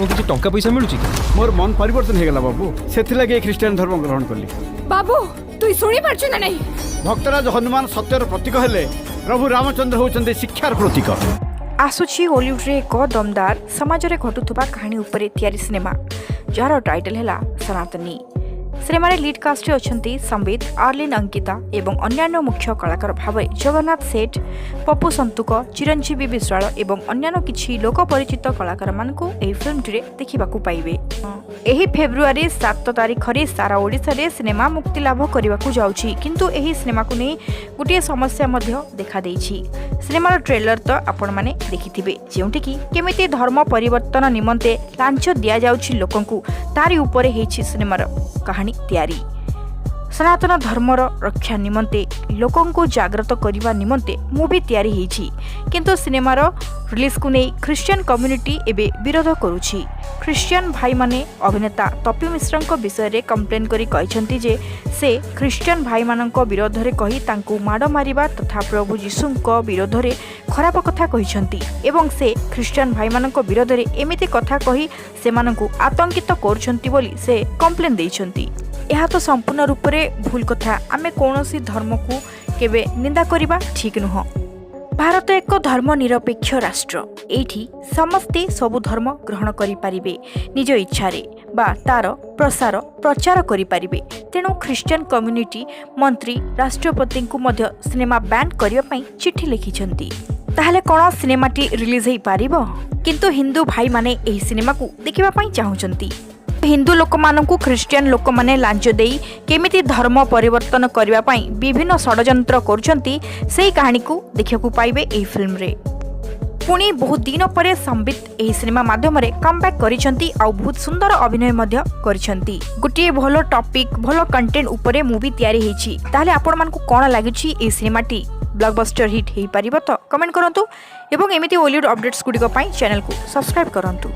କିଛି ଟଙ୍କା ପଇସା ମିଳୁଛି କି? ମୋର ମନ ପରିବର୍ତ୍ତନ ହେଇଗଲା ବାବୁ, ସେଥିଲାଗି ଏ ଖ୍ରୀଷ୍ଟିଆନ ଧର୍ମ ଗ୍ରହଣ କଲି। ବାବୁ, ତୁଇ ଶୁଣି ପାରୁଛୁ ନା ନାହିଁ? ଭକ୍ତରାଜ ହନୁମାନ ସତ୍ୟର ପ୍ରତୀକ ହେଲେ ପ୍ରଭୁ ରାମଚନ୍ଦ୍ର ହେଉଛନ୍ତି ଶିକ୍ଷାର ପ୍ରତୀକ। ଆସୁଛି ଓଲିଉଡ଼ରେ ଏକ ଦମଦାର ସମାଜରେ ଘଟୁଥିବା କାହାଣୀ ଉପରେ ତିଆରି ସିନେମା, ଯାହାର ଟାଇଟଲ୍ ହେଲା ସନାତନୀ। ସିନେମାରେ ଲିଡ୍ କାଷ୍ଟରେ ଅଛନ୍ତି ସମ୍ବିତ, ଆର୍ଲିନ୍ ଅଙ୍କିତା ଏବଂ ଅନ୍ୟାନ୍ୟ ମୁଖ୍ୟ କଳାକାର ଭାବରେ ଜଗନ୍ନାଥ ସେଠ, ପପୁ ସନ୍ତୁକ, ଚିରଞ୍ଜୀବୀ ବିଶ୍ୱାଳ ଏବଂ ଅନ୍ୟାନ୍ୟ କିଛି ଲୋକ ପରିଚିତ କଳାକାରମାନଙ୍କୁ ଏହି ଫିଲ୍ମଟିରେ ଦେଖିବାକୁ ପାଇବେ। ଏହି ଫେବୃଆରୀ 7 ତାରିଖରେ ସାରା ଓଡ଼ିଶାରେ ସିନେମା ମୁକ୍ତିଲାଭ କରିବାକୁ ଯାଉଛି। କିନ୍ତୁ ଏହି ସିନେମାକୁ ନେଇ ଗୋଟିଏ ସମସ୍ୟା ମଧ୍ୟ ଦେଖାଦେଇଛି। ସିନେମାର ଟ୍ରେଲର ତ ଆପଣମାନେ ଦେଖିଥିବେ, ଯେଉଁଠିକି କେମିତି ଧର୍ମ ପରିବର୍ତ୍ତନ ନିମନ୍ତେ ଲାଞ୍ଚ ଦିଆଯାଉଛି ଲୋକଙ୍କୁ, ତାରି ଉପରେ ହେଇଛି ସିନେମାର କାହାଣୀ ତିଆରି। ସନାତନ ଧର୍ମର ରକ୍ଷା ନିମନ୍ତେ ଲୋକଙ୍କୁ ଜାଗ୍ରତ କରିବା ନିମନ୍ତେ ମୁଭି ତିଆରି ହେଇଛି। କିନ୍ତୁ ସିନେମାର ରିଲିଜ୍କୁ ନେଇ ଖ୍ରୀଷ୍ଟିଆନ କମ୍ୟୁନିଟି ଏବେ ବିରୋଧ କରୁଛି। ଖ୍ରୀଷ୍ଟିଆନ ଭାଇମାନେ ଅଭିନେତା ତପି ମିଶ୍ରଙ୍କ ବିଷୟରେ କମ୍ପ୍ଲେନ୍ କରି କହିଛନ୍ତି ଯେ ସେ ଖ୍ରୀଷ୍ଟିଆନ ଭାଇମାନଙ୍କ ବିରୋଧରେ କହି ତାଙ୍କୁ ମାଡ଼ ମାରିବା ତଥା ପ୍ରଭୁ ଯୀଶୁଙ୍କ ବିରୋଧରେ ଖରାପ କଥା କହିଛନ୍ତି ଏବଂ ସେ ଖ୍ରୀଷ୍ଟିଆନ ଭାଇମାନଙ୍କ ବିରୋଧରେ ଏମିତି କଥା କହି ସେମାନଙ୍କୁ ଆତଙ୍କିତ କରୁଛନ୍ତି ବୋଲି ସେ କମ୍ପ୍ଲେନ୍ ଦେଇଛନ୍ତି। ଏହା ତ ସମ୍ପୂର୍ଣ୍ଣ ରୂପରେ ଭୁଲ କଥା। ଆମେ କୌଣସି ଧର୍ମକୁ କେବେ ନିନ୍ଦା କରିବା ଠିକ୍ ନୁହଁ। ଭାରତ ଏକ ଧର୍ମ ନିରପେକ୍ଷ ରାଷ୍ଟ୍ର। ଏଇଠି ସମସ୍ତେ ସବୁ ଧର୍ମ ଗ୍ରହଣ କରିପାରିବେ ନିଜ ଇଚ୍ଛାରେ ବା ତାର ପ୍ରସାର ପ୍ରଚାର କରିପାରିବେ। ତେଣୁ ଖ୍ରୀଷ୍ଟିଆନ କମ୍ୟୁନିଟି ମନ୍ତ୍ରୀ, ରାଷ୍ଟ୍ରପତିଙ୍କୁ ମଧ୍ୟ ସିନେମା ବ୍ୟାନ୍ କରିବା ପାଇଁ ଚିଠି ଲେଖିଛନ୍ତି। ତାହେଲେ କ'ଣ ସିନେମାଟି ରିଲିଜ୍ ହେଇପାରିବ? କିନ୍ତୁ ହିନ୍ଦୁ ଭାଇମାନେ ଏହି ସିନେମାକୁ ଦେଖିବା ପାଇଁ ଚାହୁଁଛନ୍ତି। ହିନ୍ଦୁ ଲୋକମାନଙ୍କୁ ଖ୍ରୀଷ୍ଟିଆନ ଲୋକମାନେ ଲାଞ୍ଚ ଦେଇ କେମିତି ଧର୍ମ ପରିବର୍ତ୍ତନ କରିବା ପାଇଁ ବିଭିନ୍ନ ଷଡ଼ଯନ୍ତ୍ର କରୁଛନ୍ତି, ସେହି କାହାଣୀକୁ ଦେଖିବାକୁ ପାଇବେ ଏହି ଫିଲ୍ମରେ। ପୁଣି ବହୁତ ଦିନ ପରେ ସମ୍ବିତ ଏହି ସିନେମା ମାଧ୍ୟମରେ କମ୍ବ୍ୟାକ୍ କରିଛନ୍ତି ଆଉ ବହୁତ ସୁନ୍ଦର ଅଭିନୟ ମଧ୍ୟ କରିଛନ୍ତି। ଗୋଟିଏ ଭଲ ଟପିକ୍, ଭଲ କଣ୍ଟେଣ୍ଟ ଉପରେ ମୁଭି ତିଆରି ହେଇଛି। ତାହେଲେ ଆପଣମାନଙ୍କୁ କ'ଣ ଲାଗୁଛି, ଏହି ସିନେମାଟି ବ୍ଲକବଷ୍ଟର ହିଟ୍ ହେଇପାରିବ ତ? କମେଣ୍ଟ କରନ୍ତୁ ଏବଂ ଏମିତି ଓଲିଉଡ଼ ଅପଡେଟ୍ସ ଗୁଡ଼ିକ ପାଇଁ ଚ୍ୟାନେଲକୁ ସବସ୍କ୍ରାଇବ୍ କରନ୍ତୁ।